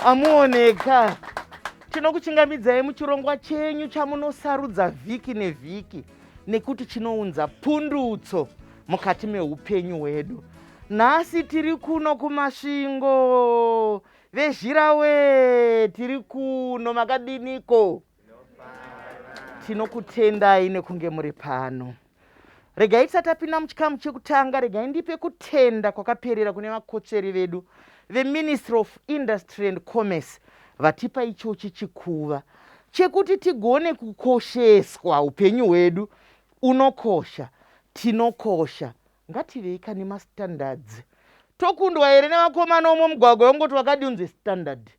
Amuoneka. Tinokuchingamidzai muchirongwa chenyu chamunosarudza vhiki nevhiki nekuti chinounza pundutso mukati meupenyu hwedu. Nhasi tiri kuno kuMasvingo. Vezhira we, tiri kuno makadiniko? Tinokutendai nekunge muri pano. Regai tisati tapinda muchikamu chekutanga, regai ndipe kutenda kwakaperera kune vakotsveri vedu veMinistry of Industry and Commerce vatipa ichochi chikuva chekuti tigone kukosheswa upenyu hwedu unokosha, tinokosha. Ngativei kane mastandards. Tokundwa here nevakomana vomumugwagwa vongoti wakadii unzi standard?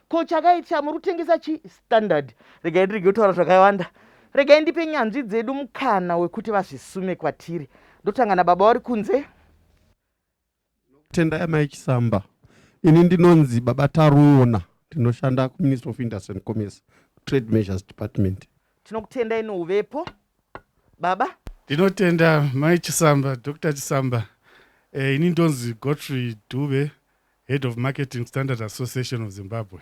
Ko chakaita muri kutengesa chi standard? Regai ndirege kutaura zvakawanda. Regai ndipe nyanzvi dzedu mukana wekuti vazvisume kwatiri. Ndotanga nababa vari kunze. Tendai amai Chisamba. Ini ndinonzi baba Taruona. Ndinoshanda kuMinistry of Industry and Commerce, Trade Measures Department. Tinokutendai nouvepo baba. Ndinotenda mai Chisamba, Dr Chisamba. Eh, ini ndonzi Godfrey Dube, Head of Marketing Standard Association of Zimbabwe.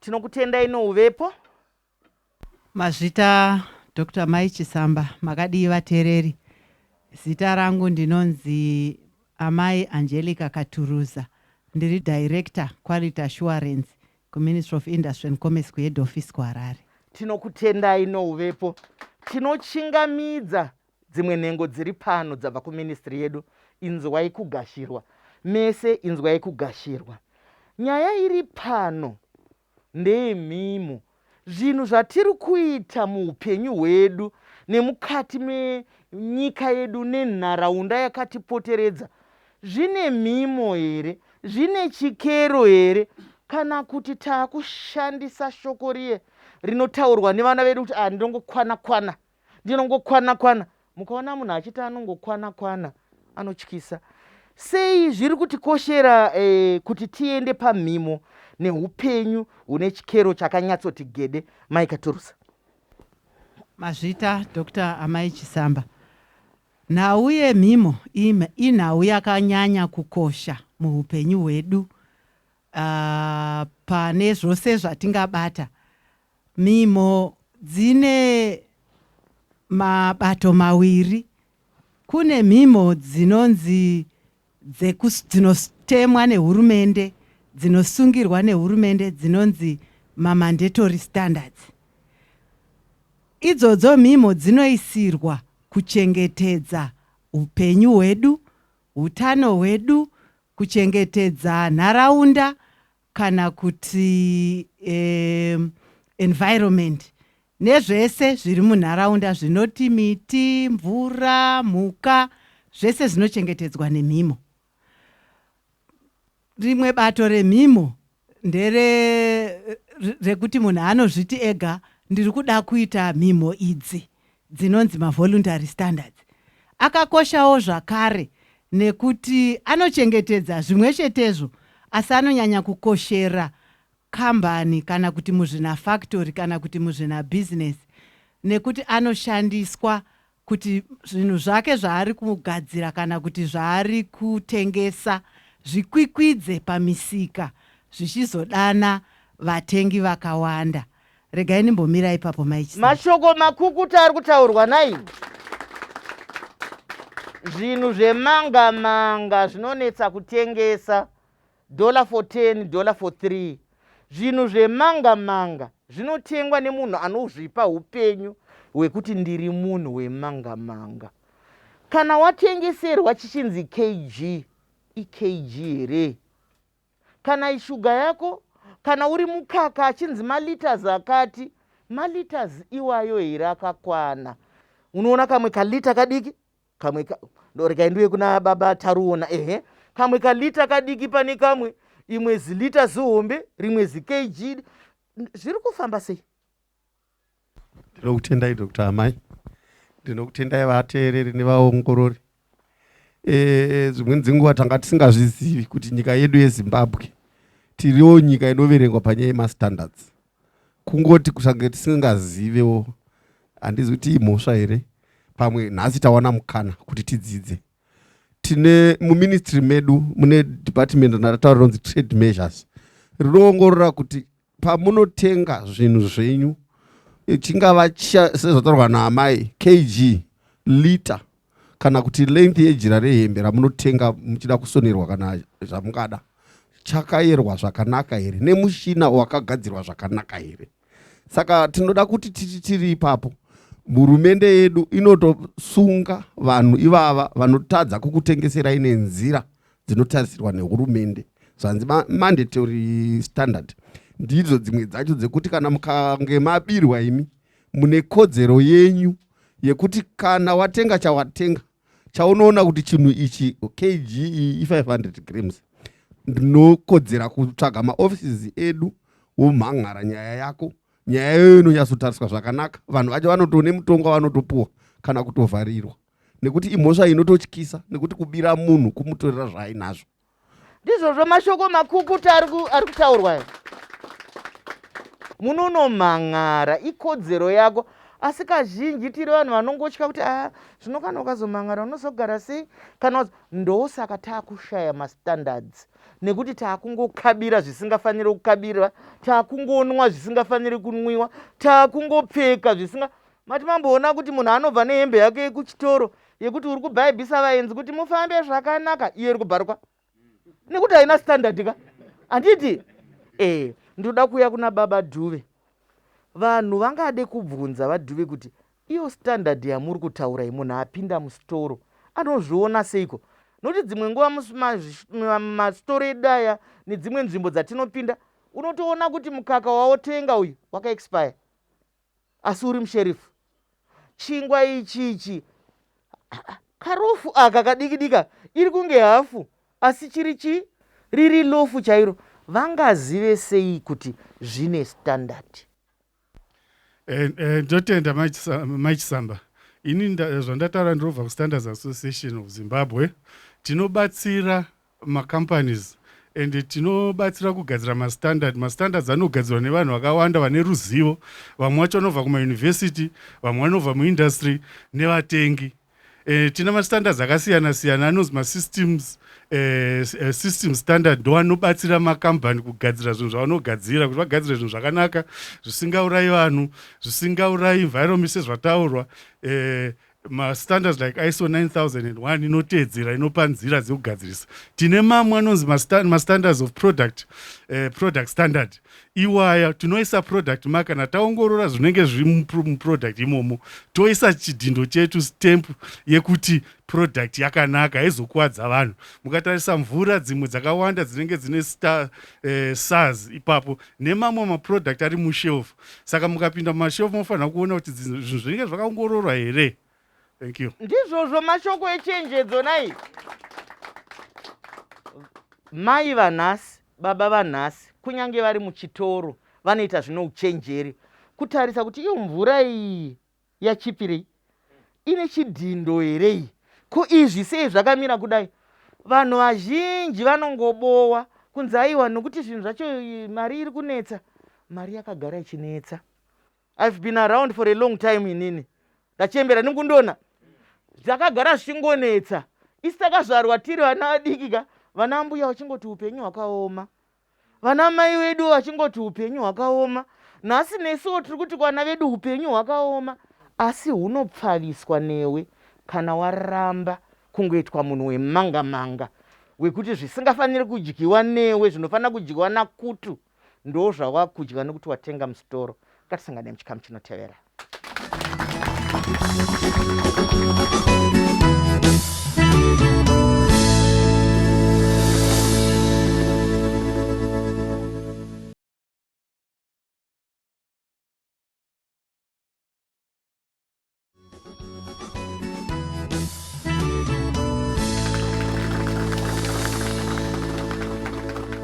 Tinokutendai nouvepo. Mazvita Dr. Mai Chisamba, makadii vateereri? Zita rangu ndinonzi Amai Angelica Katuruza, ndiri Director Quality Assurance kuMinistry of Industry and Commerce kuHead Office kuHarare. Tinokutendai nouvepo. Tinochingamidza dzimwe nhengo dziri pano dzabva kuministry yedu. Inzwai kugashirwa. Mese inzwai kugashirwa. Nyaya iri pano ndeyemhimo. Zvinhu zvatiri kuita muupenyu hwedu nemukati menyika yedu nenharaunda yakatipoteredza zvine mhimo here? Zvine chikero here? Kana kuti taakushandisa shoko riye rinotaurwa nevana vedu kuti ah, ndinongokwana kwana, ndinongokwana kwana. Mukaona munhu achiti anongokwana kwana anotyisa. Sei zviri kutikoshera kuti tiende pamhimo neupenyu hune chikero chakanyatsoti gede? Mai Katurusa. Mazvita Dr. Amai Chisamba. Nhau yemhimo inhau yakanyanya kukosha muupenyu hwedu pane zvose zvatingabata. Mhimo dzine mabato mawiri. Kune mhimo dzinonzi dzinotemwa nehurumende, dzinosungirwa nehurumende dzinonzi mamandatory standards. Idzodzo mhimo dzinoisirwa kuchengetedza upenyu hwedu, utano hwedu, kuchengetedza nharaunda kana kuti environment nezvese zviri munharaunda zvinoti miti, mvura, mhuka, zvese zvinochengetedzwa nemhimo. Rimwe bato remhimo ndere rekuti munhu anozviti ega ndiri kuda kuita mhimo idzi dzinonzi mavoluntary standards. Akakoshawo zvakare nekuti anochengetedza zvimwe chetezvo asi anonyanya kukoshera kambani kana kuti muzvinafactory kana kuti muzvinabhizinesi nekuti anoshandiswa kuti zvinhu zvake zvaari kugadzira kana kuti zvaari kutengesa zvikwikwidze pamisika zvichizodana vatengi vakawanda. Regai ndimbomira ipapo Mai Chisamba. Mashoko makukutu ari kutaurwa nai. Zvinhu zvemanga manga zvinonetsa kutengesa. Dollar for 10, dollar for 3. Zvinhu zvemanga manga zvinotengwa nemunhu anozvipa upenyu hwekuti ndiri munhu wemanga manga. Kana watengeserwa chichinzi kg, ikg here? Kana ishuga yako, kana uri mukaka achinzi maliters akati, maliters iwayo here akakwana? Unoona kamwe kalita kadiki, kamwe ka, regai ndiuye kuna baba Taruona, ehe, kamwe kalita kadiki pane kamwe, imwe zilita zihombe, rimwe zikg. Zviri kufamba sei? Ndinokutendai Dr. Amai, ndinokutendai vateereri nevaongorori. Dzimweni dzenguva tanga tisingazvizivi kuti nyika yedu yeZimbabwe tiriwo nyika inoverengwa panyaya yemastandards. Kungoti kusange tisingazivewo, handizi kuti imhosva here, pamwe nhasi tawana mukana kuti tidzidze. Tine muministry medu mune department rataura rinonzi trade measures. Rinoongorora kuti pamunotenga zvinhu zvenyu, chingava sezvataurwa naamai, kg, lita, kana kuti length yejira rehembe ramunotenga muchida kusonerwa kana zvamungada, chakayerwa zvakanaka here nemushina wakagadzirwa zvakanaka here? Saka tinoda kuti titi tiri ipapo, hurumende yedu inotosunga vanhu ivava vanotadza kukutengeserai nenzira dzinotarisirwa nehurumende, zvanzi mandatory standard. Ndidzo dzimwe dzacho dzekuti kana mukange mabirwa imi, mune kodzero yenyu yekuti kana watenga chawatenga, chaunoona kuti chinhu ichi kg i500 grams, ndinokodzera kutsvaga maoffices edu, womhan'ara nyaya yako. Nyaya iyoyo inonyatsotariswa zvakanaka. Vanhu vacho vanotone mutongo vanotopuwa kana kutovharirwa, nekuti imhosva inototyisa, nekuti kubira munhu kumutorera zvaainazvo. Ndizvozvo, mashoko makukuta ari kutaurwa. Munonomhan'ara, ikodzero yako, asi kazhinji tiri vanhu vanongotya kuti a zvino kana ukazomhan'ara unozogara sei kana ndosaka taakushaya mastandards, nekuti taakungokabira zvisingafaniri kukabirwa, taakungonwa zvisingafaniri kunwiwa, taakungopfeka zvisinga mati. Mamboona kuti munhu anobva nehembe yake yekuchitoro yekuti uri kubhaibhisa vaenzi kuti mufambe zvakanaka, iyo iri kubharukwa nekuti haina standard ka, handiti? E, ndoda kuuya kuna baba Dhuve. Vanhu vangade kubvunza vaDhuve kuti iyo standard yamuri kutaura, munhu apinda musitoro anozviona seiko? Nokuti dzimwe nguva masitoro edu aya nedzimwe nzvimbo dzatinopinda, unotoona kuti mukaka waotenga uyu wakaexpire asi uri mushelf. Chingwa ichichi, karofu aka kadiki dika, iri kunge hafu asi chiri chi riri lofu chairo. Vangazive sei kuti zvine standard? Ndotenda Mai Chisamba. Ini zvandataura, ndinobva kuStandards Association of Zimbabwe. Tinobatsira macompanies and tinobatsira kugadzira mastandard. Mastandards anogadzirwa nevanhu vakawanda vane ruzivo. Vamwe vacho vanobva kumayunivhesity, vamwe vanobva muindustry nevatengi. Tina mastandards akasiyana siyana anonzi masystems system standard, ndo anobatsira makambani kugadzira zvinhu zvavanogadzira, kuti vagadzire zvinhu zvakanaka, zvisingaurayi vanhu, zvisingaurayi environment sezvataurwa. Mastandards like ISO 9001 inoteedzera, inopa nzira dzekugadzirisa. Tine mamwe anonzi mastandards of product, product standard. Iwaya tinoisa product mark kana taongorora zvinenge zviri muproduct imomo, toisa chidhindo chetu, stamp yekuti product yakanaka, haizokuwadza vanhu. Mukatarisa mvura dzimwe dzakawanda dzinenge dzine star, SARS ipapo nemamwe maproduct ari mushelf. Saka mukapinda mumashelf mofanira kuona kuti zvinhu zvinenge zvakaongororwa here. Thank you. Ndizvozvo, mashoko echenjedzo nai mai vanhasi, baba vanhasi. Kunyange vari muchitoro vanoita zvino uchenjeri kutarisa kuti iyo mvura iyi yachipirei, ine chidhindo here iyi? Ko izvi sei zvakamira kudai? Vanhu vazhinji vanongobowa kunzi aiwa, nokuti zvinhu zvacho mari iri kunetsa. Mari yakagara ichinetsa. I've been around for a long time inini, ndachembera nekundona zvakagara zvichingonetsa. Isi takazvarwa tiri vana vadiki ka, vana mbuya vachingoti upenyu hwakaoma, vana mai vedu vachingoti upenyu hwakaoma. Nhasi nesuwo tiri kuti kwana vedu upenyu hwakaoma, asi hunopfaviswa newe kana waramba kungoitwa munhu wemanga manga, wekuti zvisingafaniri kudyiwa newe zvinofanira kudyiwa nakutu ndo zvawakudya nekuti watenga musitoro. Ngatisangane muchikamu chinotevera.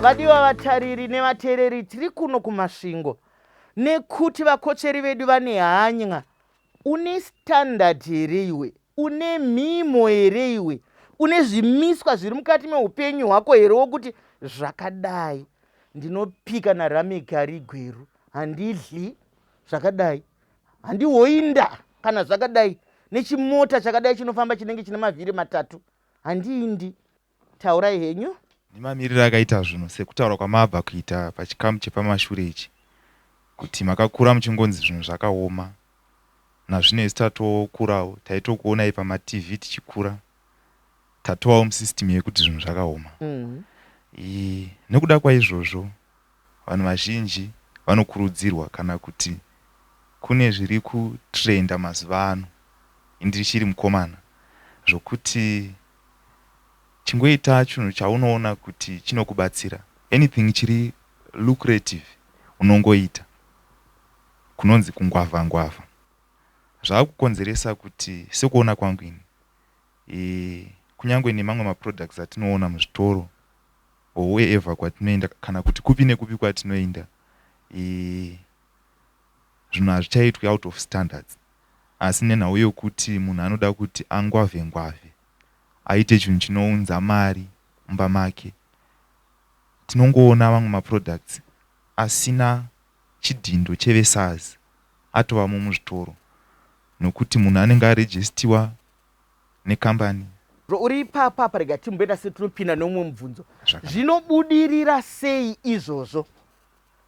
Vadiwa vatariri nevateereri, tiri kuno kuMasvingo nekuti vakotsveri vedu vane hanya. Une standard here iwe? Une mhimo here iwe? Une zvimiswa zviri mukati meupenyu hwako here wokuti zvakadai ndinopika naRamekari Gweru, handidli zvakadai, handihoinda kana zvakadai, nechimota chakadai chinofamba chinenge chine mavhiri matatu handiindi? Taurai henyu. Nemamiriro akaita zvinhu sekutaura kwamabva kuita pachikamu chepamashure ichi kuti makakura muchingonzi zvinhu zvakaoma nazvino isu tatokurawo taitokuonai pamatv tichikura tatovawo musystem yekuti zvinhu zvakaoma. Nekuda kwaizvozvo vanhu vazhinji vanokurudzirwa kana kuti kune zviri kutrenda mazuva ano ini ndichiri mukomana zvokuti chingoita chinhu chaunoona kuti chinokubatsira anything chiri lucrative unongoita kunonzi kungwavha ngwavha zvakukonzeresa kuti sekuona kwangu ini e, kunyange nemamwe maproducts atinoona muzvitoro or wherever kwatinoenda kana kuti kupi nekupi kwatinoenda, e, zvinhu hazvichaitwi out of standards asi nenhau yokuti munhu anoda kuti angwavhe ngwavhe aite chinhu chinounza mari mumba make. Tinongoona mamwe maproducts asina chidhindo cheveSARS atovamo muzvitoro nokuti munhu anenge arejistiwa nekambani. Uri ipapa apa, rega timboenda setinopinda neumwe mubvunzo. Zvinobudirira sei izvozvo?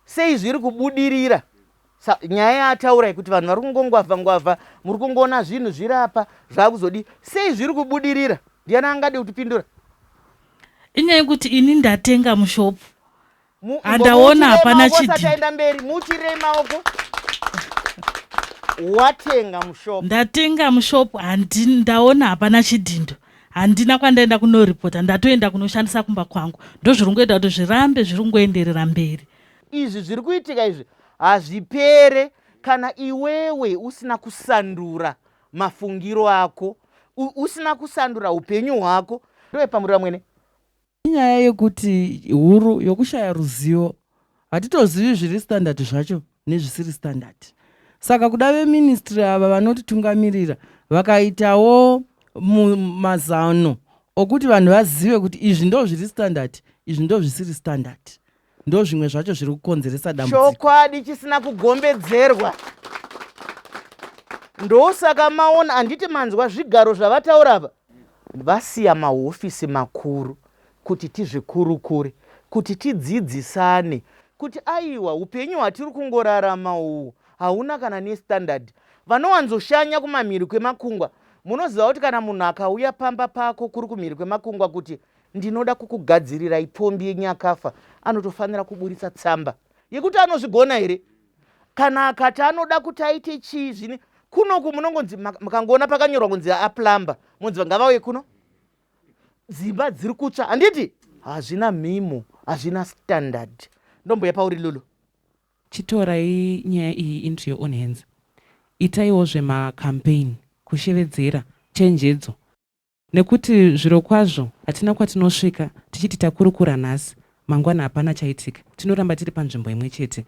Sei zviri kubudirira? Nyaya yaataura yekuti vanhu vari kungongwavha ngwavha, muri kungoona zvinhu zviri apa zvakuzodii, sei zviri kubudirira? Ndiani angade kutipindura? Inyaya yekuti ini ndatenga mushopu, handaona hapana chidhindo. Aenda mberi, muchirei maoko. Watenga mushopu? Ndatenga mushopu, ndaona hapana chidhindo, handina kwandaenda kunoripota, ndatoenda kunoshandisa kumba kwangu. Ndozviri kungoita kuti zvirambe zviri kungoenderera mberi. Izvi zviri kuitika izvi hazvipere kana iwewe usina kusandura mafungiro ako, usina kusandura upenyu hwako. Ndovepamurira mwene. Inyaya yekuti huru yokushaya ruzivo, hatitozivi zviri standard zvacho nezvisiri standard. Saka kuda veministry ava vanotitungamirira vakaitawo mazano okuti vanhu vazive kuti izvi ndo zviri standard, izvi ndo zvisiri standard, ndo zvimwe zvacho zviri kukonzeresa dambudziko. Chokwadi chisina kugombedzerwa. Ndosaka maona, handiti manzwa zvigaro zvavataura apa, vasiya mahofisi makuru kuti tizvikurukure, kuti tidzidzisane kuti aiwa, upenyu hwatiri kungorarama uhu hauna kana nestandard. Vanowanzoshanya kumamhiri kwemakungwa, munoziva kuti kana munhu akauya pamba pako kuri kumhiri kwemakungwa kuti ndinoda kukugadzirirai pombi yenyakafa, anotofanira kuburitsa tsamba yekuti anozvigona here. Kana akati anoda kuti aite chii zvini kunoku, munongonzi mukangoona pakanyorwa kunzi aplumber, munzi ngavauye kuno, dzimba dziri kutsva. Handiti hazvina mhimo, hazvina standard. Ndomboya pauri, Lulu. Chitorai nyaya iyi into your own hands, itaiwo zvemacampaign kushevedzera chenjedzo, nekuti zviro kwazvo hatina kwatinosvika tichiti takurukura nhasi, mangwana hapana chaitika, tinoramba tiri panzvimbo imwe chete.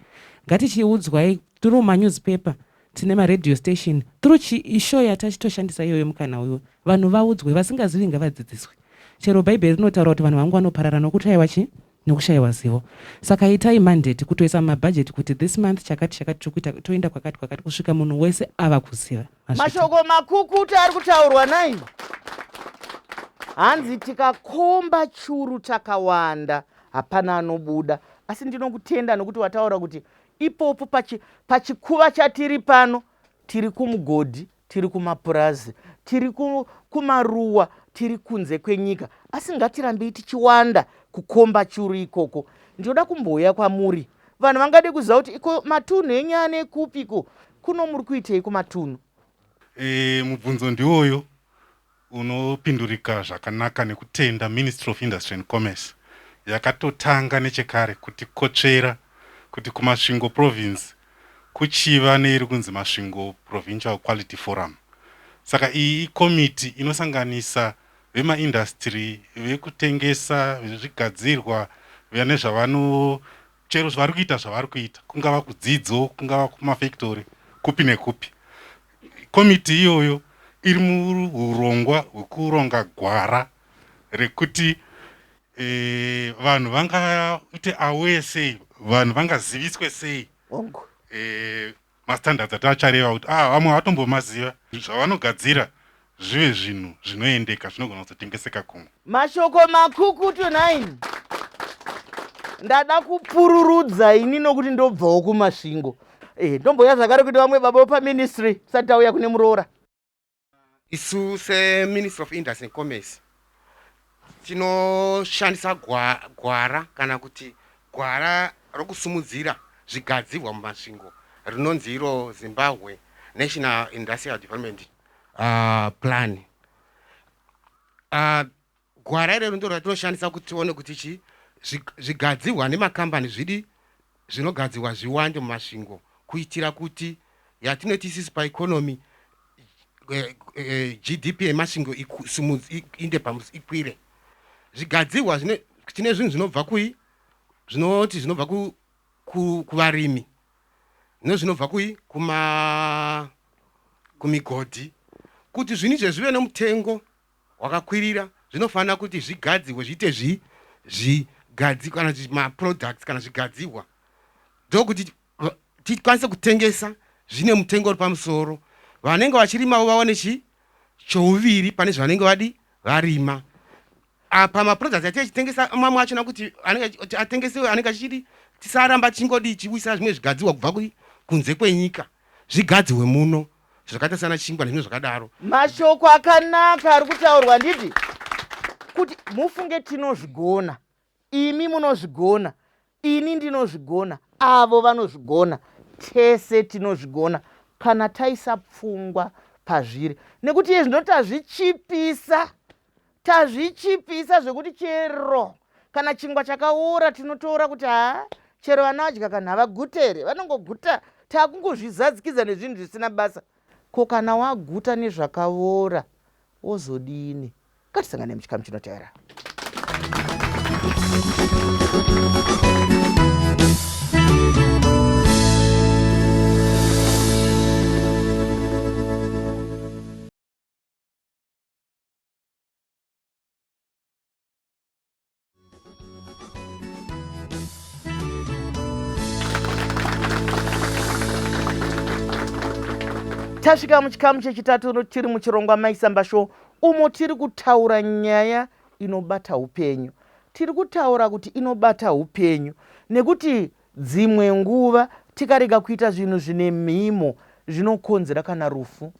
Ngatichiudzwai through manewspaper, tine maradio station, through show yatachitoshandisa iyoyo. Mukana uyo vanhu vaudzwe, vasingazivi ngavadzidziswe. Chero Bhaibheri rinotaura kuti vanhu vangu vanoparara nokushayiwa chi nokushayiwa zivo. Saka itai mandate kutoisa mumabhajeti kuti this month chakati chakati tiri kuita, toenda kwakati kwakati, kusvika munhu wese ava kuziva. Mazvita. Mashoko makukuta ari kutaurwa nai. Hanzi tikakomba churu takawanda hapana anobuda. Asi ndinokutenda nokuti wataura kuti ipopo pachikuva chatiri pano, tiri kumugodhi, tiri kumapurazi, tiri kumaruwa, tiri kunze kwenyika, asi ngatirambei tichiwanda kukomba churu ikoko. Ndinoda kumbouya kwamuri. Vanhu vangade kuziva kuti iko matunhu enyu ane kupiko kuno, muri kuitei kumatunhu? Mubvunzo ndiwoyo unopindurika zvakanaka nekutenda Ministry of Industry and Commerce yakatotanga nechekare kutikotsvera kuti kuMasvingo Province kuchiva neiri kunzi Masvingo Provincial Quality Forum. Saka iyi ikomiti inosanganisa vemaindustry, vekutengesa zvigadzirwa nezvavano chero zvavari kuita, zvavari kuita, kungava kudzidzo, kungava kumafactory, kupi nekupi. Komiti iyoyo iri muurongwa hwekuronga gwara rekuti vanhu vangaite aware sei, vanhu vangaziviswe sei mastandards atachareva kuti vamwe vatombomaziva, zvavanogadzira zvive zvinhu zvinoendeka, zvinogona kuzotengeseka kumwe. Mashoko makukutu 9. Ndada kupururudza ini nokuti ndobvawo kuMasvingo. Eh, ndomboya zvakare kuti vamwe baba vepaministry tisati tauya kune muroora. Isu seMinistry of Industry and Commerce tinoshandisa gwara kana kuti gwara rokusumudzira zvigadzirwa muMasvingo rinonzi iro Zimbabwe National Industrial Development Plan. Gwara irero ndiro ratinoshandisa kuti tione kuti chi zvigadzirwa nemakambani zvidi zvinogadzirwa zviwande muMasvingo kuitira kuti yatinoti isisi paeconomy GDP yeMasvingo inde ikwire. Zvigadzirwa zvine tine zvinhu zvinobva kui zvinoti zvinobva kuvarimi nezvinobva kui kuma kumigodhi kuti zvinhu izvezvi zvive nemutengo wakakwirira zvinofanira kuti zvigadzirwe zviite zvi zvigadzi kana kuti maproducts kana zvigadzirwa ndokuti tikwanise kutengesa zvine mutengo uri pamusoro vanenge vachirimavo vawane chi chouviri pane zvavanenge vadi varima apa maproducts atinenge tichitengesa mamwe achona kuti anenge atengesewe anenge achidi tisaramba tichingodii tichiuyisa zvimwe zvigadzirwa kubva kunze kwenyika zvigadzirwe muno zvakaita sana chingwa nezvimwe zvakadaro. Mashoko akanaka ari kutaurwa handiti kuti mufunge tinozvigona imi munozvigona ini ndinozvigona avo vanozvigona tese tinozvigona kana taisa pfungwa pazviri nekuti iye zvino tazvichipisa tazvichipisa zvekuti chero kana chingwa chakaora tinotoora kuti haa chero vanadya kana havaguta here vanongoguta takungozvizadzikidza nezvinhu zvisina basa ko kana waguta nezvakaora wozodini ngatisangane muchikamu chinotevera Tasvika muchikamu chechitatu tiri muchirongwa Maisamba Show umo tiri kutaura nyaya inobata upenyu. Tiri kutaura kuti inobata upenyu nekuti dzimwe nguva tikarega kuita zvinhu zvine mhimo zvinokonzera kana rufu.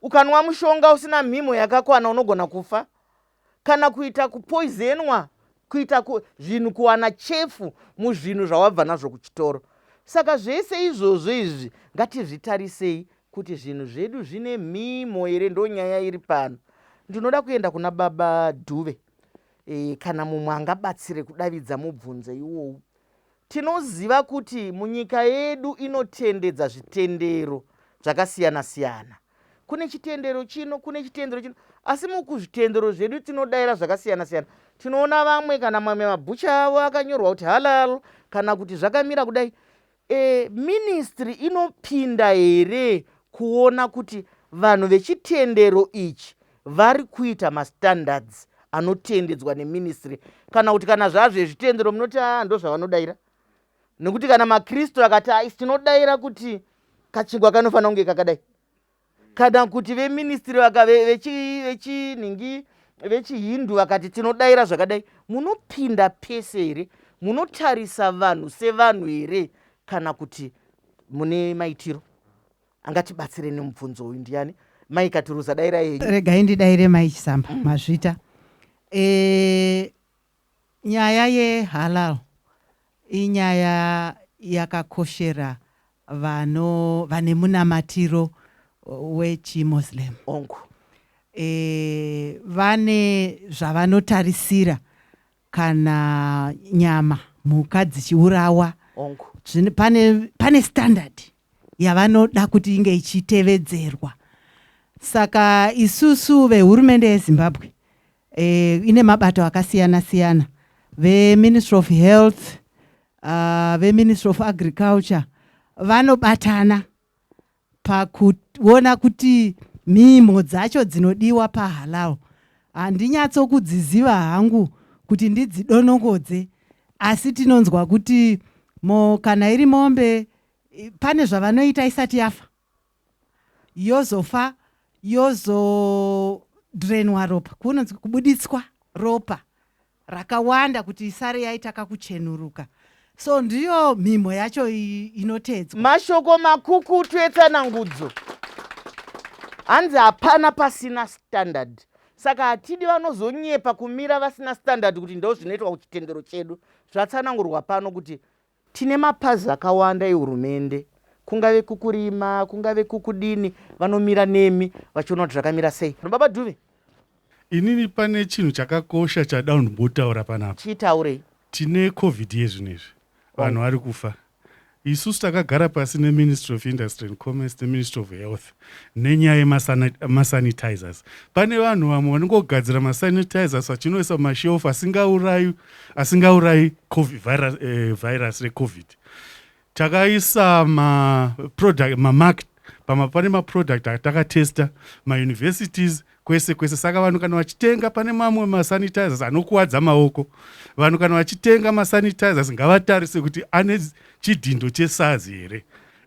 Ukanwa mushonga usina mhimo yakakwana unogona kufa kana kuita kupoizenwa kuita ku, zvinhu kuwana chefu muzvinhu zvawabva nazvo kuchitoro. Saka zvese izvozvo izvi ngatizvitarisei kuti zvinhu zvedu zvine mhimo here ndonyaya iri pano. Ndinoda kuenda kuna baba Dhuve e, kana mumwe angabatsire kudavidza mubvunzo iwowu. Tinoziva kuti munyika yedu inotendedza zvitendero zvakasiyana siyana. Kune chitendero chino, kune chitendero chino, asi mukuzvitendero zvedu tinodaira zvakasiyana siyana. Tinoona vamwe kana mamwe mabhucha avo akanyorwa kuti halal kana kuti zvakamira kudai. E, ministry inopinda here kuona kuti vanhu vechitendero ichi vari kuita mastandards anotendedzwa neministry kana kuti kana zvazvezvitendero munoti aa ndozvavanodaira nekuti kana makristu akati aisi tinodaira kuti kachingwa kanofanira kunge kakadai kana kuti veministry vechinhingi vechihindu vakati tinodaira zvakadai munopinda pese here munotarisa vanhu sevanhu here kana kuti mune maitiro angatibatsire nemubvunzo uyu ndiani mai katiruza dairai henyu regai ndidaire mai chisamba mm. mazvita e, nyaya yehalal inyaya yakakoshera vano vane munamatiro wechimuslim ongu e, vane zvavanotarisira kana nyama mhuka dzichiurawa ongu pane, pane standard yavanoda kuti inge ichitevedzerwa saka isusu vehurumende yezimbabwe e, ine mabato akasiyana siyana veministry of health uh, veministry of agriculture vanobatana pakuona kuti mhimho dzacho dzinodiwa pahalal handinyatsokudziziva hangu kuti ndidzidonongodze asi tinonzwa kuti mo kana iri mombe pane zvavanoita isati yafa yozofa yozodrenwa ropa kunonzi kubuditswa ropa. rakawanda kuti isare yaita kakuchenuruka so ndiyo mhimho yacho inotedzwa. Mashoko makukutu etsanangudzo. Hanzi hapana pasina standard. Saka hatidi vanozonyepa kumira vasina standard kuti ndozvinoitwa kuchitendero chedu. Zvatsanangurwa pano kuti tine mapazi akawanda ehurumende kungave kukurima kungave kukudini vanomira nemi vachiona kuti zvakamira sei. Baba Dhuve. Inini pane chinhu chakakosha chada kundimbotaura panapa. Chitaurei. Tine covid yezvino izvi vanhu vari kufa. Isusu takagara pasi neMinistry of Industry and Commerce neMinistry of Health nenyaya yemasanitizers. Pane vanhu vamwe vanongogadzira masanitizers vachinoisa mumashelf asingaurayi asingaurayi COVID, virus, eh, virus recovid. Takaisa maproduct mamark pama pane maproduct atakatesta mauniversities kwese kwese saka vanhu kana vachitenga pane mamwe masanitizers anokuwadza maoko vanhu kana vachitenga masanitizers ngavatarise kuti ane chidhindo chesazi here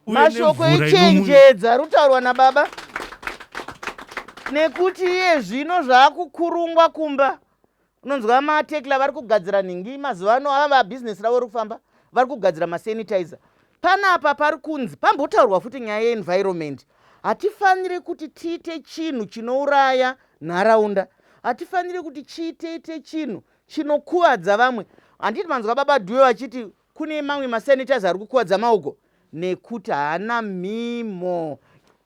mashoko echenjedza ari kutaurwa nababa nekuti iye zvino zvaakukurungwa kumba unonzwa matekla vari kugadzira nhingi mazuva ano ava bhizinesi ravo ri kufamba vari kugadzira masanitizer panapa pari kunzi pambotaurwa futi nyaya yeenvironment hatifaniri kuti tiite chinhu chinouraya nharaunda hatifaniri kuti chiiteite chinhu chinokuvadza vamwe handiti manzwa baba dhuwe vachiti kune mamwe masanitizer ari kukuvadza maoko nekuti haana mhimo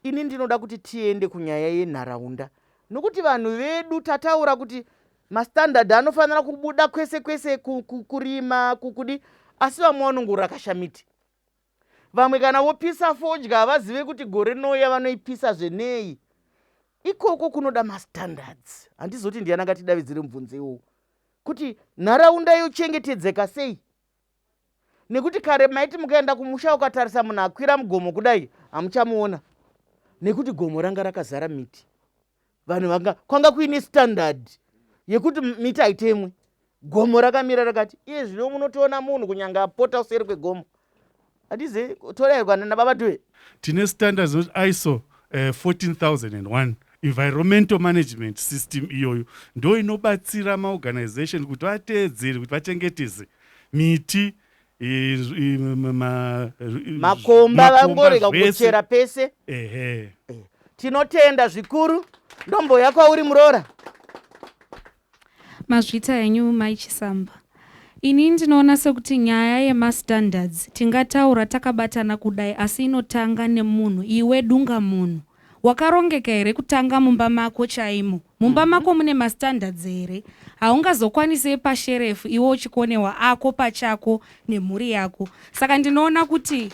ini ndinoda kuti tiende kunyaya yenharaunda Nokuti vanhu vedu tataura kuti mastandard anofanira kubuda kwese kwese kurima kukudi asi vamwe vanongorakasha miti. Vamwe kana vopisa fodya havazive kuti gore rinouya vanoipisa zvenei. Ikoko kunoda mastandards. Handizoti ndiyani angatidavidzire mubvunzo iwowo kuti nharaunda yochengetedzeka sei nekuti kare maiti mukaenda kumusha ukatarisa munhu akwira mugomo kudai hamuchamuona nekuti gomo ranga rakazara miti vanhu vanga kwanga kuine standard yekuti miti haitemwe gomo rakamira rakati iye zvino munotoona munhu kunyange apota useri kwegomo hatizi torairwa nababa tuve tine standards inoti iso 14001 eh, environmental management system iyoyo ndo inobatsira maorganization kuti vateedzere kuti vachengetedze miti makomba vangorega kuchera pese ehe eh, tinotenda zvikuru ndomboya kwauri muroora Mazvita henyu mai Chisamba. Ini ndinoona sekuti nyaya yemastandards tingataura takabatana kudai asi inotanga nemunhu iwe dunga munhu. Wakarongeka here kutanga mumba mako chaimo? Mumba mako mune mastandards here? Haungazokwanise epasherefu iwe uchikonewa ako pachako nemhuri yako. Saka ndinoona kuti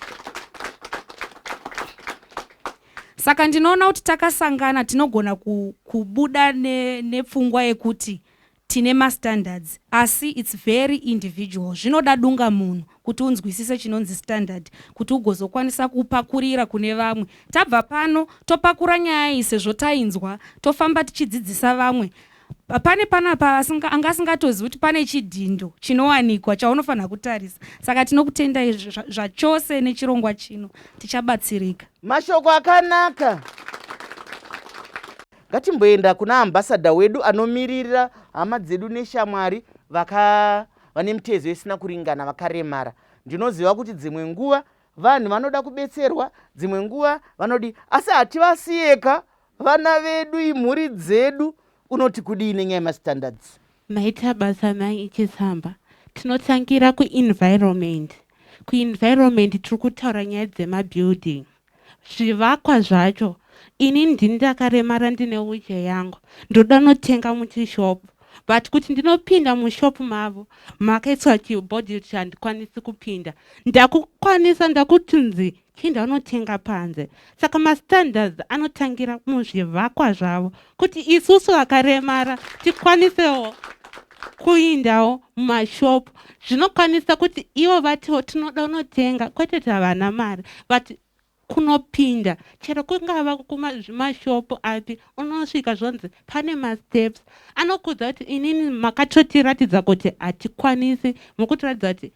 Saka ndinoona kuti takasangana tinogona kubuda nepfungwa yekuti tine mastandards asi its very individual zvinoda dunga munhu kuti unzwisise chinonzi standard kuti ugozokwanisa kupakurira kune vamwe. Tabva pano topakura nyaya iyi sezvo tainzwa tofamba tichidzidzisa vamwe Pane panapa asinga, anga asingatozivi kuti pane chidhindo chinowanikwa chaunofanira kutarisa. Saka tinokutendai zvachose nechirongwa chino, tichabatsirika. Mashoko akanaka. Ngatimboenda kuna ambassador wedu anomiririra hama dzedu neshamwari vaka vane mitezo isina kuringana vakaremara. Ndinoziva kuti dzimwe nguva vanhu vanoda kubetserwa, dzimwe nguva vanodi asi hativasiyeka Vana vedu imhuri dzedu unoti kudii nenyaya yemastandards? Maita basa mai Chisamba. Tinotangira kuenvironment. Kuenvironment tiri kutaura nyaya dzemabuilding. Zvivakwa zvacho ini ndini ndakaremara ndine wheelchair yangu ndoda notenga muchishop but kuti ndinopinda mushop mavo makaiswa chibhodhi kuti handikwanisi kupinda ndakukwanisa ndakutinzi Chienda unotenga panze. Saka mastandards anotangira muzvivakwa zvavo kuti isusu vakaremara tikwanisewo kuindawo mumashop zvinokwanisa kuti ivo vatiwo tinoda unotenga kwete kuti havana mari but kunopinda chero kungava kumazvimashopu api unosvika zvonzi pane masteps anokuudza kuti inini makatotiratidza kuti hatikwanisi mukutiratidza kuti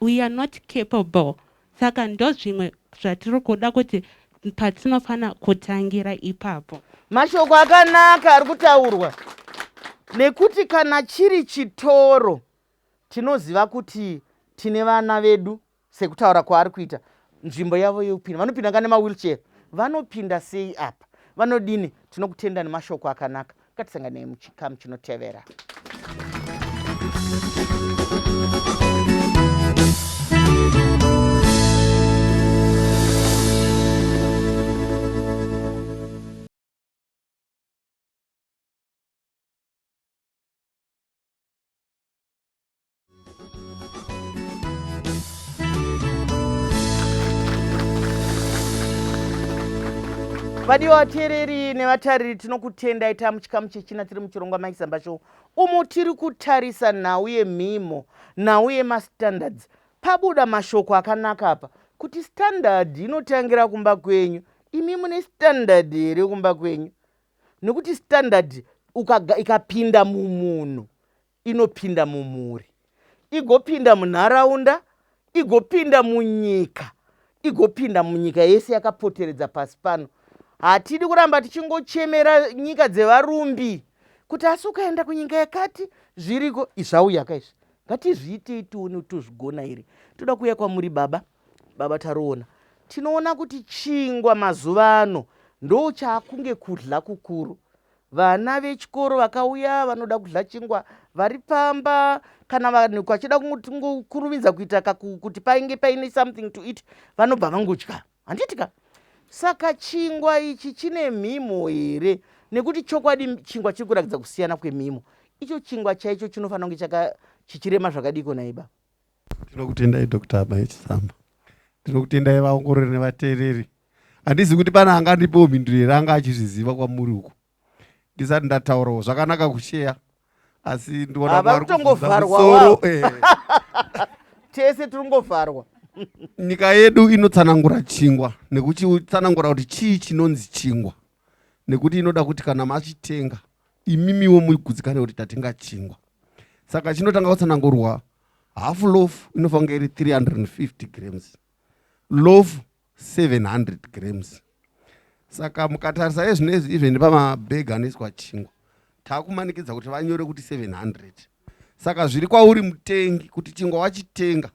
we are not capable Saka ndozvimwe zvatiri kuda kuti patinofana kutangira ipapo. Mashoko akanaka ari kutaurwa nekuti kana chiri chitoro Tinoziva kuti tine vana vedu sekutaura kwaari kuita nzvimbo yavo yekupinda vanopinda nga nemawheelchair vanopinda sei apa vanodini tinokutenda nemashoko akanaka ngatisanganei muchikamu chinotevera Vadiwa vateereri nevatariri tinokutendai tamuchikamu chechina tiri muchirongwa Maisamba Show umo tiri kutarisa nhau yemhimo nhau yemastandards pabuda mashoko akanaka apa kuti standard inotangira kumba kwenyu imi mune standard here kumba kwenyu nekuti standard ikapinda mumunhu inopinda mumhuri igopinda munharaunda igopinda munyika igopinda munyika yese yakapoteredza pasi pano hatidi kuramba tichingochemera nyika dzevarumbi kuti asi ukaenda kunyika yakati zviriko izvauyaka izvi ngatizviitei tione kuti tozvigona here toda kuuya kwamuri baba baba taroona tinoona kuti chingwa mazuva ano ndochaakunge kudla kukuru Vana vechikoro vakauya vanoda kudla chingwa vari pamba kana vanhu vachida kungokurumidza kuita kuti painge paine something to eat vanobva vangodya handiti ka saka chingwa ichi chine mhimo here nekuti chokwadi chingwa chiri kurakidza kusiyana kwemhimo icho chingwa chaicho chinofanira kunge chaka chichirema zvakadiko naiba Tinokutendai Dr. Abaye Chisamba. Tinokutendai vaongorori nevateereri. Handizi kuti pane angandipewo mhinduro here anga achizviziva kwamuri uku. Ndisati ndataurawo zvakanaka kusheya asi ndiona vari kutongovharwa eh. tese tiri kungovharwa. Nyika yedu inotsanangura chingwa nekuchitsanangura kuti chii chinonzi chingwa nekuti inoda kuti kana machitenga imimiwo mugutsikane kuti tatenga chingwa saka chinotanga kutsanangurwa half loaf inofanira iri 350 grams loaf 700 grams saka mukatarisa ezvinezvi even pamabhegi anoiswa chingwa takumanikidza kuti vanyore kuti 700 saka zviri kwauri mutengi kuti chingwa wachitenga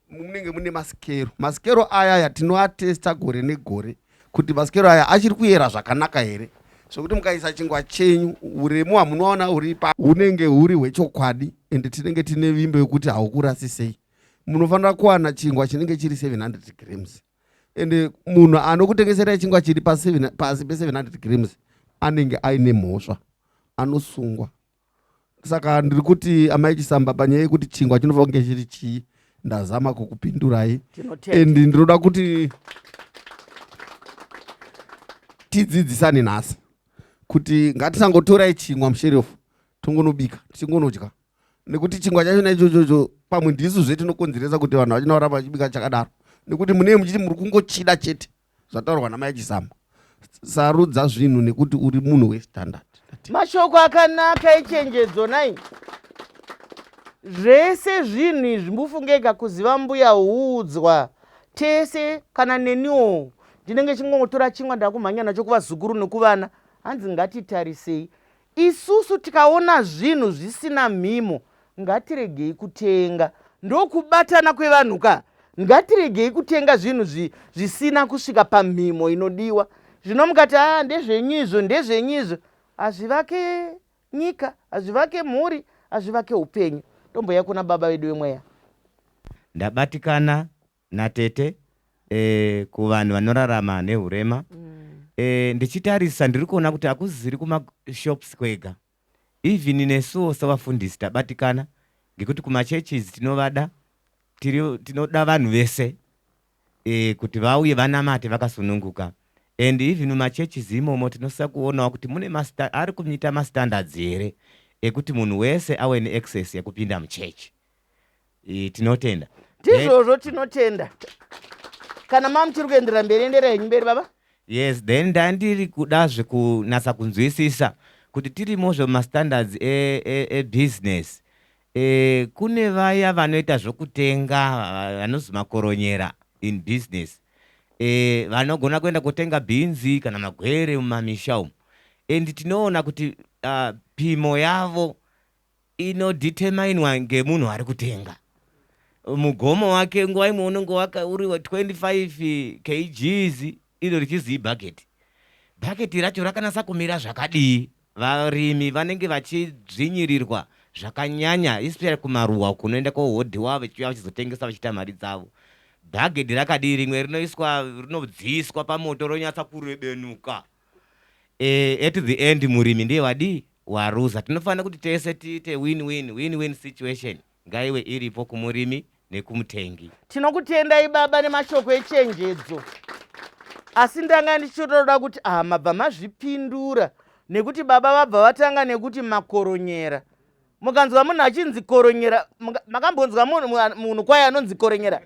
munenge mune masikero masikero aya aya tinoatesta gore negore kuti masikero aya achiri kuyera zvakanaka here zvekuti mukaisa chingwa chenyu uremu hwamunoona uri pa hunenge huri hwechokwadi ende tinenge tine vimbo yekuti haukurasisei munofanira kuwana chingwa chinenge chiri 700 grams ende munhu anokutengeserai chingwa chiri pasi pe700 grams anenge aine mhosva anosungwa saka ndiri kuti amai chisamba panyaya yekuti chingwa chinofanira kunge chiri chii ndazama kukupindurai and ndinoda kuti tidzidzisane nhasi kuti ngatisangotorai chingwa musherefu tongonobika tichingonodya nekuti chingwa chachona ichochocho pamwe ndisu zve tinokonzeresa kuti vanhu vachina kuramba vachibika chakadaro nekuti munee muchiti muri kungochida chete zvataurwa namai chisamba sarudza zvinhu nekuti uri munhu westandard mashoko akanaka echenjedzo nai zvese zvinhu izvi mbufungega kuziva mbuya huudzwa tese kana neniwo ndinenge chingongotora chingwa ndakumhanya nacho kuvazukuru nekuvana hanzi ngatitarisei Isusu tikaona zvinhu zvisina mhimo ngatiregei kutenga. Ndokubatana kwevanhu ka. Ngatiregei kutenga zvinhu zvisina kusvika pamhimo inodiwa. Zvino mukati haa ndezvenyu izvo ndezvenyu izvo hazvivake nyika, hazvivake mhuri, hazvivake upenyu. Tombouya kuna baba vedu vemweya. Ndabatikana natete eh, kuvanhu vanorarama nehurema mm. eh, ndichitarisa ndiri kuona kuti hakuziri kumashops kwega even nesuwo sevafundisi tabatikana ngekuti kumachurches tinovada tiri, tinoda vanhu vese eh, kuti vauye vanamate vakasununguka and even mumachurches imomo tinosisa kuonawo kuti mune ari kuita mastandards here ekuti munhu wese awe neaccess yekupinda muchechi tinotenda ndizvozvo tinotenda kana ma muchiri kuenderera mberi endera henyu mberi baba yes then ndandiri kudazve kunatsa kunzwisisa kuti tirimozve mumastandards ebusiness e, e e, kune vaya vanoita zvokutenga vanozi makoronyera in business e, vanogona kuenda kotenga bhinzi kana magwere mumamisha umu and tinoona kuti uh, pimo yavo Inodeterminwa ngemunhu ari kutenga. Mugomo wake nguva imwe unenge waka uri wa 25 kgs iro richizi ibhaketi. Bhaketi racho rakanasa kumira zvakadii? Varimi vanenge vachidzvinyirirwa zvakanyanya especially kumaruwa kunoenda kohodhiwa vachiuya vachizotengesa vachiita mari dzavo. Bhagedhi rakadii rimwe rinoiswa rinodziiswa pamoto ronyatsa kurebenuka. E, at the end murimi ndiye wadii waruza. Tinofanira kuti tese tiite win win win win situation ngaiwe iripo kumurimi nekumutengi. Tinokutendai baba nemashoko echenjedzo. Asi ndanga ndichitoda kuti ah, mabva mazvipindura nekuti baba vabva vatanga nekuti makoronyera. Mukanzwa munhu achinzi koronyera, makambonzwa munhu kwaye anonzi koronyera?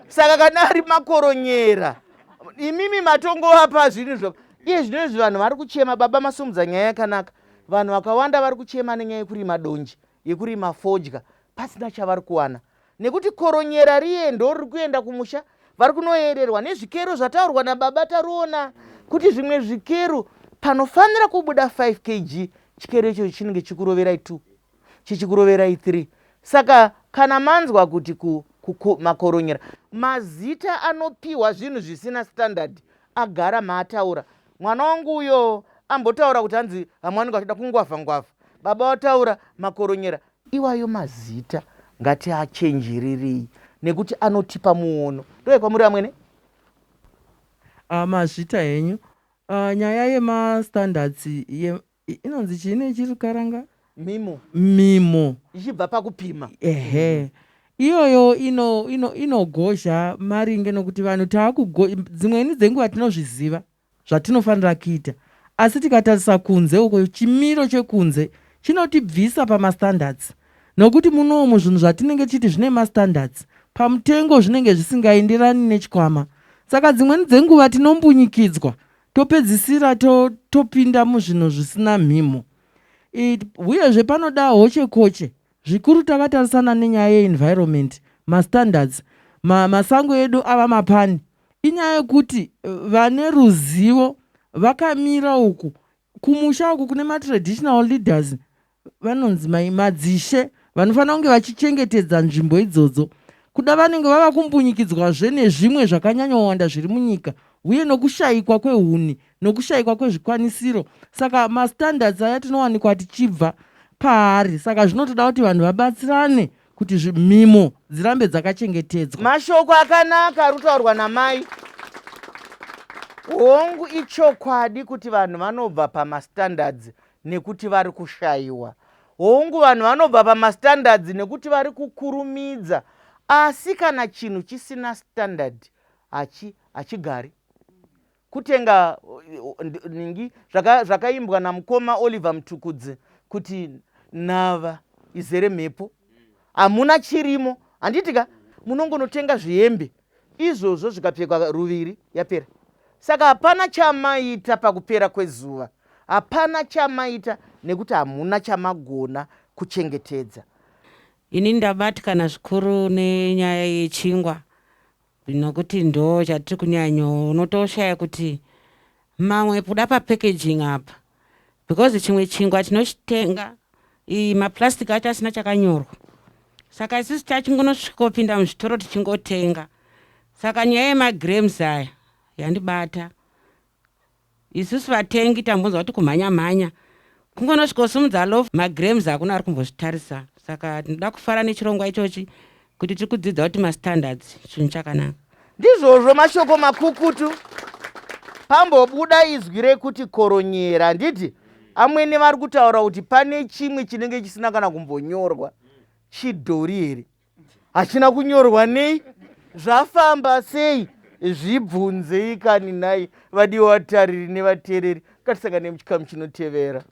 Saka kana ari makoronyera, imimi matongovapa zvinhu zvo. Iye zvino izvi vanhu vari kuchema, baba masumudza nyaya yakanaka. Vanhu vakawanda vari kuchema nenyaya yekurima donje, yekurima fodya pasina chavari kuwana. Nekuti koronyera riye ndoriri kuenda kumusha, vari kunoyererwa nezvikero zvataurwa nababa Taruona kuti zvimwe zvikero panofanira kubuda 5 kg chikero ichocho chinenge chikuroverai 2 chichikuroverai 3. Saka kana manzwa kuti makoronyera, mazita anopiwa zvinhu zvisina standard agara maataura. Mwana wangu uyo ambotaura kuti hanzi vamwe vanenge vachida kungwavha ngwavha, baba vataura makoronyera. Iwayo mazita ngatiachenjererei nekuti anotipa muono. Ndouya kwamuri amwene. Mazvita henyu. Nyaya yema standards ye, inonzi chii nechirukaranga? Mimo. Mimo. Ichibva pakupima. Ehe. Iyoyo ino ino inogozha maringe nokuti vanhu taakugo dzimweni dzenguva tinozviziva zvatinofanira kuita asi tikatarisa kunze uko chimiro chekunze chinotibvisa pamastandards nokuti munomu zvinhu zvatinenge tichiti zvine mastandards pamutengo zvinenge zvisingaenderani nechikwama saka dzimweni dzenguva tinombunyikidzwa topedzisira topinda muzvinhu zvisina mhimo uyezve panoda hochekoche zvikuru takatarisana nenyaya yeenvironment mastandards ma, masango edu ava mapani Inyaya yekuti vane ruzivo vakamira uku kumusha uku kune matraditional leaders vanonzi madzishe vanofanira kunge vachichengetedza nzvimbo idzodzo kuda vanenge vava kumbunyikidzwazve nezvimwe zvakanyanyowanda zviri munyika uye nokushayikwa kwehuni nokushayikwa kwezvikwanisiro saka mastandards aya tinowanikwa tichibva paari saka zvinotoda kuti vanhu vabatsirane kuti mhimo dzirambe dzakachengetedzwa. Mashoko akanaka ari kutaurwa namai. Hongu ichokwadi kuti vanhu vanobva pamastandards nekuti vari kushaiwa. Hongu vanhu vanobva pamastandards nekuti vari kukurumidza. Asi kana chinhu chisina standard hachigari. Kutenga nhingi zvakaimbwa namukoma Oliver Mtukudzi kuti nhava izere mhepo hamuna chirimo handiti ka munongonotenga zvihembe izvozvo zvikapfekwa ruviri yapera saka hapana chamaita pakupera kwezuva hapana chamaita nekuti hamuna chamagona kuchengetedza. Ini ndabatikana zvikuru nenyaya yechingwa Nokuti ndo chatiri kunyanyo unotoshaya kuti mamwe kuda papackaging apa because chimwe chingwa tinochitenga iyi maplastic acho asina chakanyorwa saka isusu tachingonosvikopinda muzvitoro tichingotenga saka nyaya yemagrams aya yandibata Isusu vatengi tambonzwa kuti kumhanya mhanya kungonosvikosimudza loaf magrams hakuna ari kumbozvitarisa saka tinoda kufara nechirongwa ichochi kuti tiri kudzidza kuti mastandards chinhu chakanaka. Ndizvozvo mashoko makukutu. Pambobuda izwi rekuti koronyera handiti? Amwene vari kutaura kuti pane chimwe chinenge chisina kana kumbonyorwa. Chidhori here? Hachina kunyorwa nei? Zvafamba sei? Zvibvunzei kani nhai vadiwa vatariri nevateereri. Ngatisangane muchikamu chinotevera.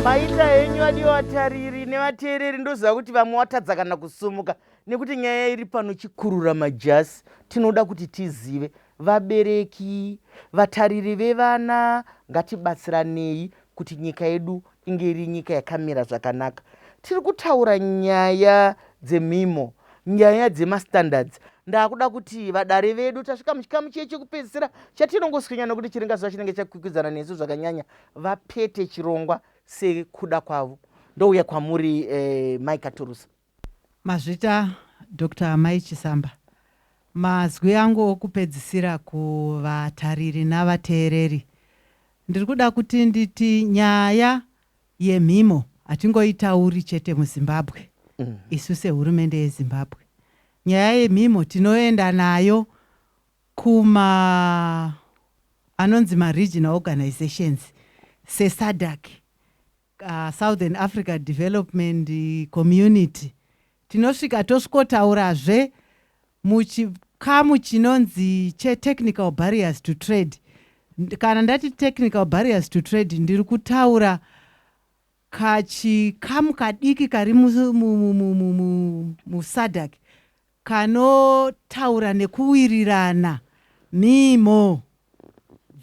Maita henyu vadiwa vatariri nevateereri, ndoziva kuti vamwe watadza kana kusumuka nekuti nyaya iri pano chikurura majasi. Tinoda kuti tizive. Vabereki, vatariri vevana, ngatibatsiranei kuti nyika yedu inge iri nyika yakamira zvakanaka. Tiri kutaura nyaya dzemhimo, nyaya dzemastandards. Ndakuda kuti vadare vedu tasvika muchikamu chiye chekupedzisira chatinongoswinya nokuti chiringazuva chinenge chakwikwidzana nesu zvakanyanya, vapete chirongwa sekuda kwavo. Ndouya kwamuri eh, Mai Katurusa. Mazvita Doctor Mai Chisamba. Mazwi angu okupedzisira kuvatariri navateereri. Ndiri kuda kuti nditi nyaya yemhimo hatingoitauri chete muZimbabwe isu sehurumende yeZimbabwe. Nyaya yemhimo tinoenda nayo kuma anonzi maregional organizations seSADC Southern Africa Development Community tinosvika tosvikotaurazve muchikamu chinonzi chetechnical barriers to trade. Kana ndati technical barriers to trade ndiri kutaura kachikamu kadiki kari muSADC kanotaura nekuwirirana mhimo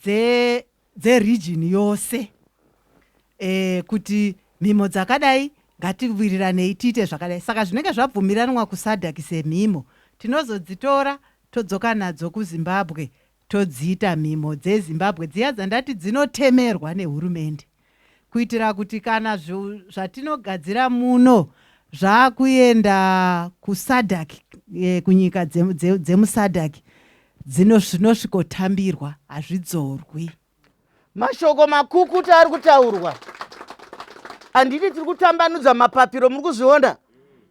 dze dzeregion yose e, kuti mhimo dzakadai ngatiwiriranei tiite zvakadai saka zvinenge zvabvumiranwa kuSADC semhimo tinozodzitora todzoka nadzo kuZimbabwe todziita mhimo dzeZimbabwe dziya dzandati dzinotemerwa nehurumende kuitira kuti kana zvatinogadzira muno zvakuenda kuSADC eh, kunyika dzemuSADC zvinosvikotambirwa hazvidzorwi. Mashoko makukuta ari kutaurwa. Handiti tiri kutambanudza mapapiro muri kuzviona?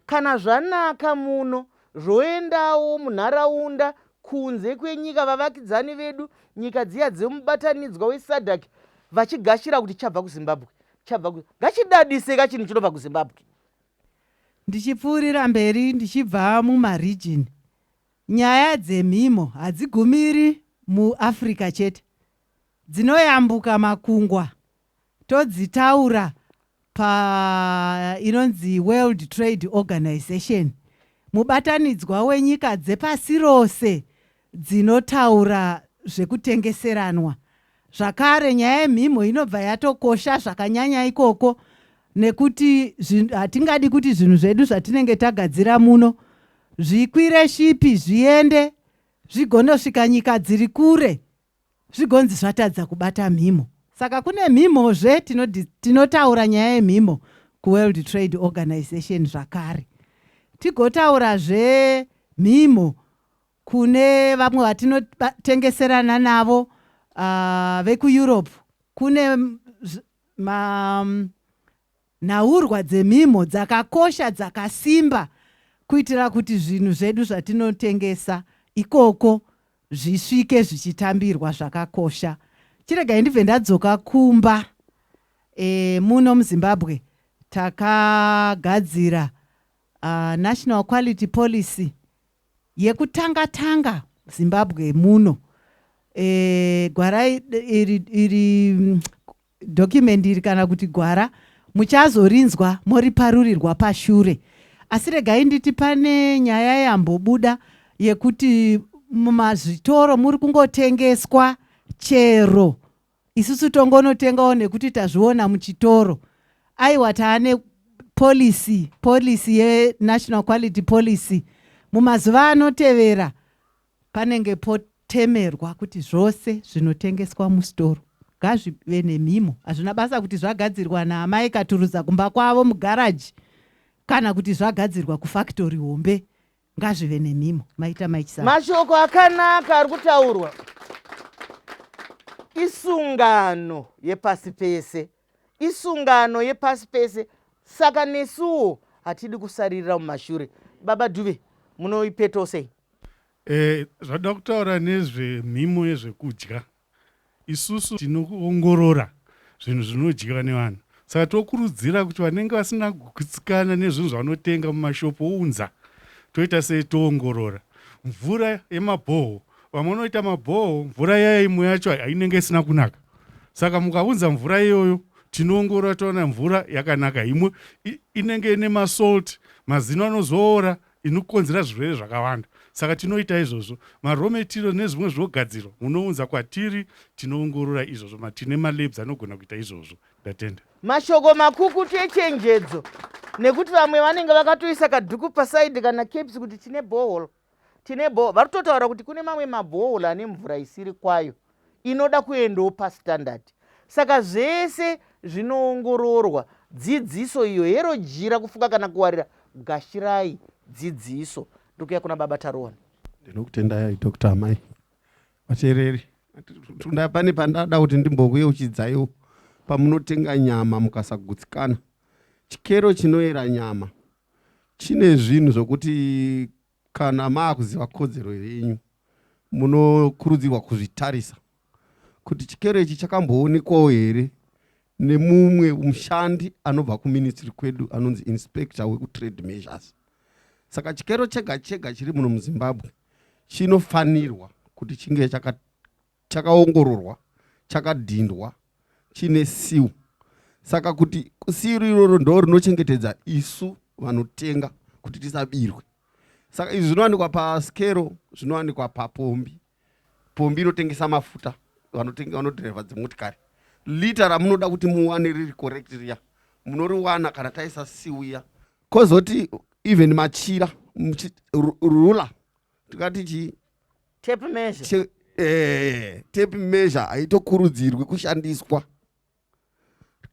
Kana zvanaka muno zvoendawo munharaunda kunze kwenyika vavakidzani vedu nyika dziya dzemubatanidzwa weSADC vachigashira kuti chabva kuZimbabwe chabva ku... ngachidadise ka chinhu chinobva kuZimbabwe. Ndichipfuurira mberi ndichibva mumaregion, nyaya dzemhimo hadzigumiri muAfrica chete, dzinoyambuka makungwa todzitaura pa inonzi World Trade Organization, mubatanidzwa wenyika dzepasi rose dzinotaura zvekutengeseranwa. Zvakare nyaya yemhimho inobva yatokosha zvakanyanya ikoko nekuti hatingadi kuti zvinhu zvedu zvatinenge tagadzira muno zvikwire shipi zviende zvigonosvika nyika dziri kure zvigonzi zvatadza kubata mhimo. Saka kune mhimhozve tinotaura nyaya yemhimo kuWorld Trade Organization zvakare. Tigotaurazve mhimo kune vamwe vatinotengeserana navo vekuEurope. Kune ma Nhaurwa dzemhimho dzakakosha dzakasimba kuitira kuti zvinhu zvedu zvatinotengesa ikoko zvisvike zvichitambirwa zvakakosha. Chiregai ndibve ndadzoka kumba. E, muno muZimbabwe takagadzira uh, National Quality Policy yekutanga tanga Zimbabwe muno. E, gwara iri, iri Document iri kana kuti gwara muchazorinzwa moriparurirwa pashure. Asi regai nditi pane nyaya yambobuda yekuti mumazvitoro muri kungotengeswa chero isusu tongonotengawo nekuti tazviona muchitoro. Aiwa taane policy, policy yeNational Quality Policy. Mumazuva anotevera Panenge potemerwa kuti zvose zvinotengeswa musitoro ngazvive nemhimo. Hazvina basa kuti zvagadzirwa naamai Katuruza kumba kwavo mugaraji kana kuti zvagadzirwa kufakitori hombe, ngazvive nemhimo. Maita Mai Chisamba. Mashoko akanaka ari kutaurwa. Isungano yepasi pese. Isungano yepasi pese saka nesuwo hatidi kusaririra mumashure. Baba Dhuve munoipetawo sei? Eh, zvada kutaura nezvemhimo yezvekudya isusu tinoongorora zvinhu zvinodyiwa nevanhu saka tokurudzira kuti vanenge vasina kugutsikana nezvinhu zvavanotenga mumashopu ounza toita sei toongorora mvura yemabhoho vamwe vanoita mabhoho mvura yaya imwe yacho inenge isina kunaka saka mukaunza mvura iyoyo tinoongorora toona mvura yakanaka imwe inenge ine masalt mazino anozoora inokonzera zvirwere zvakawanda. Saka tinoita izvozvo. Maraw material nezvimwe zvinogadzirwa munounza kwatiri tinoongorora izvozvo. Matine malabs anogona kuita izvozvo. Ndatenda. Mashoko makukutu echenjedzo nekuti vamwe vanenge vakatoisa kadhuku pasaidi kana caps kuti tine borehole. Tine bo vari kutotaura kuti kune mamwe maborehole ane mvura isiri kwayo inoda kuendawo pastandard. Saka zvese zvinoongororwa dzidziso iyo hero jira kufuka kana kuwarira gashirai dzidziso. Ndikuya kuna baba Taruona. Ndinokutendai Dr. Amai. Vateereri, tunda pane pandada kuti ndimbokuyeuchidzaiwo pamunotenga nyama mukasagutsikana. Chikero chinoera nyama chine zvinhu zvokuti kana maakuziva kodzero yenyu munokurudzirwa kuzvitarisa kuti chikero ichi chakamboonekwawo here nemumwe mushandi anobva kuministry kwedu anonzi inspector wekutrade measures. Saka chikero chega chega chiri muno muZimbabwe chinofanirwa kuti chinge chakaongororwa, chakadhindwa, chine seal. Saka kuti seal iroro ndo rinochengetedza isu vanotenga kuti tisabirwe. Saka izvi zvinowanikwa paskero, zvinowanikwa papombi. Pombi inotengesa mafuta, vanotenga, vanodhirevha dzimotikari. Lita ramunoda kuti muwane riri correct riya munoriwana kana taisa seal iya. Kozoti even machira, ruler, tikati chii? Tape measure. Tape measure haitokurudzirwi kushandiswa.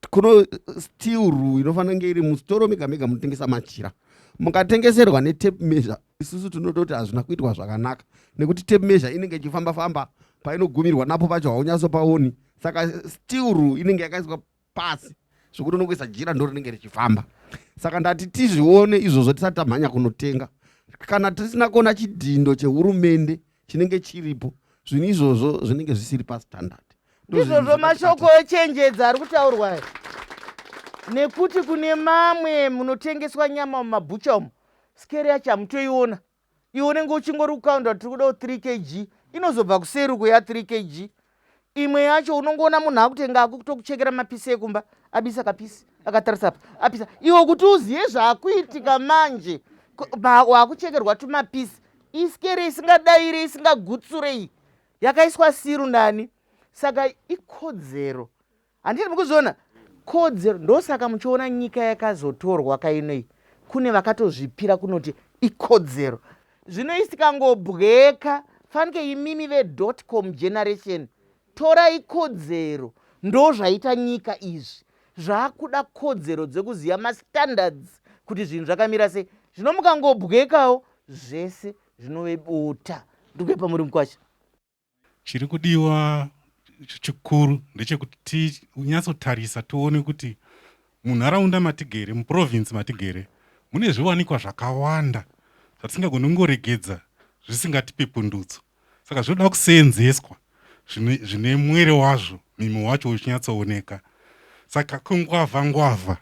Kuno steel rule inofanira kunge iri musitoro mega mega munotengesa machira. Mukatengeserwa netape measure, isusu tinototi hazvina kuitwa zvakanaka nekuti tape measure inenge ichifamba famba, painogumirwa napo pacho haunyatsopaoni. Saka steel rule inenge yakaiswa pasi zvekuti unongoisa jira ndo rinenge richifamba. Saka ndati tizvione izvozvo tisati tamhanya kunotenga. Kana tisina kuona chidhindo chehurumende chinenge chiripo, zvinhu izvozvo zvinenge zvisiri pastandard. Ndizvozvo mashoko echenjedza ari kutaurwa aya, nekuti kune mamwe munotengeswa nyama mumabhucha umu, sikere yacho hamutoiona. Iwe unenge uchingori kukaunda kuti tiri kudawo 3 kg, inozobva kuseri uko ya 3 kg. Imwe yacho unongoona munhu akutenga akutokuchekera mapisi ekumba, abisa kapisi akatarisa apa apisa. Iwe kuti uziye zvakuitika manje, wakuchekerwa tumapisi, isikere isingadaire isingagutsure iyi yakaiswa siru nani. Saka ikodzero, handiti mukuzviona kodzero? Ndosaka muchiona nyika yakazotorwa kainoi, kune vakatozvipira kunoti ikodzero. Zvino isikangobweka fanike imimi ve.com generation, torai kodzero. Ndo zvaita nyika izvi, zvakuda kodzero dzekuziva mastandards kuti zvinhu zvakamira sei. Zvino mukangobwekawo zvese zvinove bota. Ndikuye pamuri mukwasha. Chiri kudiwa chikuru ndechekuti tinyatsotarisa tione kuti munharaunda matigere, muprovince matigere, mune zviwanikwa zvakawanda zvatisingagoni kungoregedza zvisingatipe pundutso. Saka zvinoda kuseenzeswa zvine mwere wazvo, mimwe wacho uchinyatsooneka. Saka kungwavha ngwavha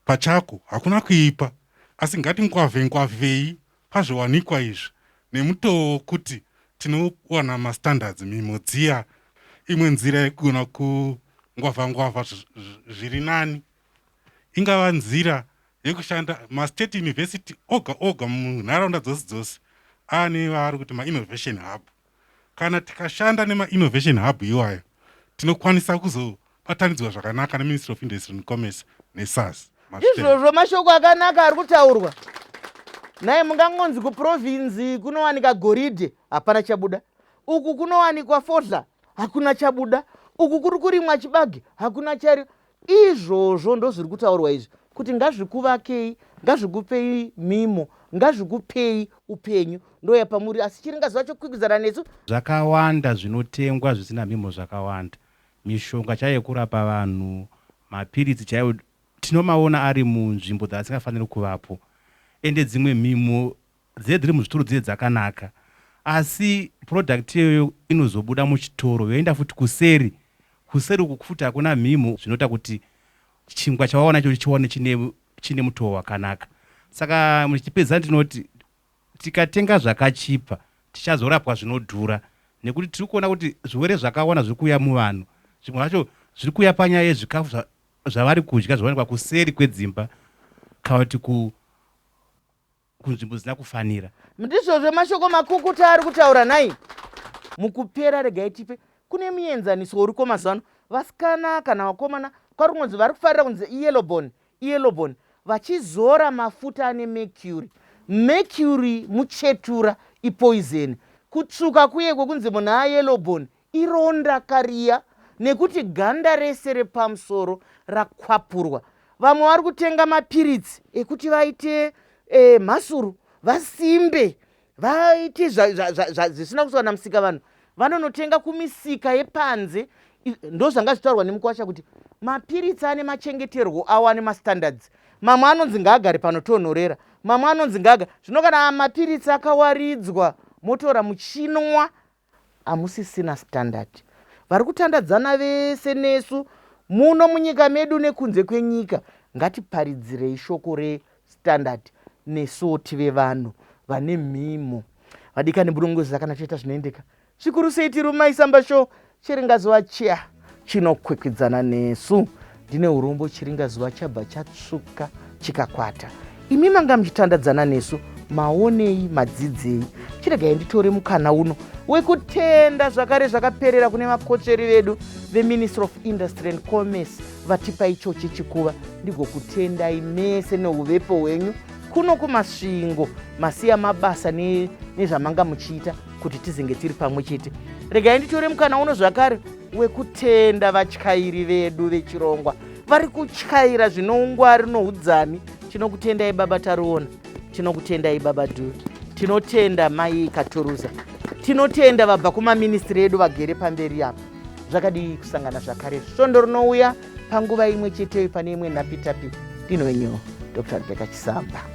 pachako hakuna kuipa, asi ngatingwavhe ngwavhei pazviwanikwa izvi nemutoo wokuti tinowana mastandards, mhimo dziya. Imwe nzira yekugona kungwavha ngwavha zviri nani ingava nzira yekushanda mastate university oga oga munharaunda dzose dzose aane vaari kuti mainnovation hub. Kana tikashanda nemainnovation hub iwayo, tinokwanisa kuzobatanidzwa zvakanaka neMinistry of Industry and Commerce neSARS. Izvozvo mashoko akanaka ari kutaurwa. Nhai, mungangonzi kuprovinzi kunowanika goridhe, hapana chabuda. Uku kunowanikwa fodla, hakuna chabuda. Uku kuri kurimwa chibage, hakuna chari. Izvozvo ndozviri kutaurwa izvi, kuti ngazvikuvakei, ngazvikupei mimo, ngazvikupei upenyu. Ndoya pamuri, asi chiringazuva chokwikwidzana nesu. Zvakawanda zvinotengwa zvisina mhimo zvakawanda. Mishonga chaiyo yekurapa vanhu, mapiritsi chaiwo tinomaona ari munzvimbo dzaasingafaniri kuvapo. Ende dzimwe mhimo dziye dziri muzvitoro dziye dzakanaka asi product iyoyo inozobuda muchitoro yoenda futi kuseri. Kuseri uku futi hakuna mhimo zvinoita kuti chingwa chawawana ichocho chiwane chine, chine mutowo wakanaka. Saka muchipedza ndinoti tikatenga zvakachipa tichazorapwa zvinodhura nekuti tiri kuona kuti zvirwere zvakawanda zviri kuuya muvanhu. Zvimwe zvacho zviri kuuya panyaya yezvikafu zvavari kudya zvinowanikwa kuseri kwedzimba kana kuti Kunzvimbo dzisina kufanira. Ndizvozvo mashoko makukuta ari kutaura nhai. Mukupera regai tipe kune muenzaniso uriko mazuva ano vasikana kana vakomana kwari kungonzi vari kufarira kunzi iyellow bone iyellow bone vachizora mafuta ane mercury. Mercury muchetura ipoison. Kutsvuka kuye kwekunzi munhu ayellow bone Ironda kariya nekuti ganda rese repamusoro rakwapurwa. Vamwe vari kutenga mapiritsi ekuti vaite e, mhasuru vasimbe vaite zvisina kuiswa namusika vanhu vanonotenga kumisika yepanze ndozvanga zvitaurwa nemukwasha kuti mapiritsi ane machengeterwo awo ane mastandards mamwe anonzi ngaagare panotonhorera mamwe anonzi ngaaga zvino kana mapiritsi akawaridzwa motora muchinwa Hamusisina standard. Vari kutandadzana vese nesu muno munyika medu nekunze kwenyika ngatiparidzirei shoko restandard nesuwo tive vanhu vane mhimo. Vadikani bunongoziva kana toita zvinoendeka. Zvikuru sei tiri muMaisamba Show chiringazuva chiya chinokwikwidzana nesu. Ndine urombo chiringazuva chabva chatsvuka chikakwata. Imi manga muchitandadzana nesu maonei madzidzei? Chiregai nditore mukana uno wekutenda zvakare zvakaperera kune vakotsveri vedu veMinistry of Industry and Commerce vatipa ichochi chikuva. Ndigokutendai mese neuvepo hwenyu kuno kuMasvingo masiya mabasa nezvamanga muchiita kuti tizenge tiri pamwe chete. Regai nditore mukana uno zvakare wekutenda vatyairi vedu vechirongwa vari kutyaira zvinoungwari noudzami. Tinokutendai baba Taruona, tinokutendai baba Dhu, tinotenda mai Katuruza, tinotenda vabva kumaministiri edu vagere pamberi apa. Zvakadii kusangana zvakare svondo rinouya panguva imwe cheteyo pane imwe nhapitapi. Ndino wenyu Dr. Rebecca Chisamba.